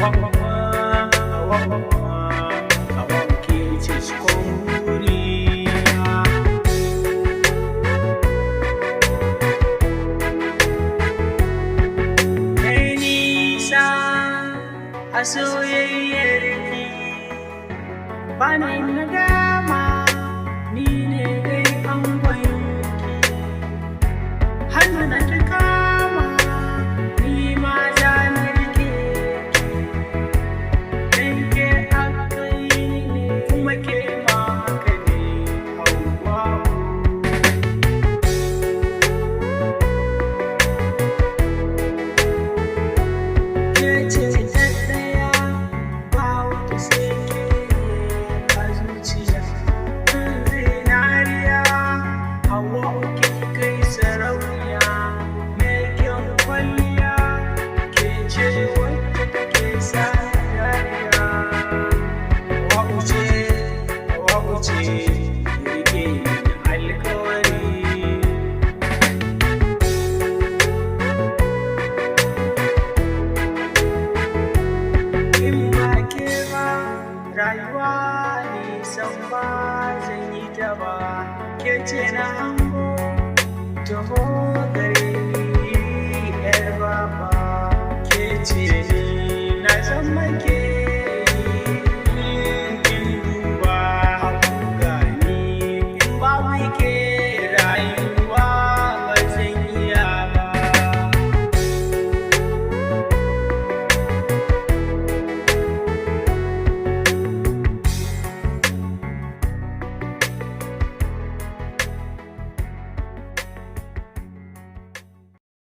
Hawa, Hawa, ke ce cikon burina. Kai nisa a soyayyar ki, bani nadama, ni ne dai angon ki. Hannu na ki kama, ni ma za na rike ki. Dan ke aka yi ne, kuma ke ma haka ne, Hauwa'u. Ke ce ta ɗaya, ba wata sai ke a zuciya. Zinariya, Hauwa'u, kin kai sarauniya, mai kyan kwalliya, ke ce wacce take sa dariya. Hauwa'u ce, Hauwa'u ce, rike ni alkawari. In ba ke ba, rayuwa nisan ba zan yi ta ba. Ke ce na hango, taho.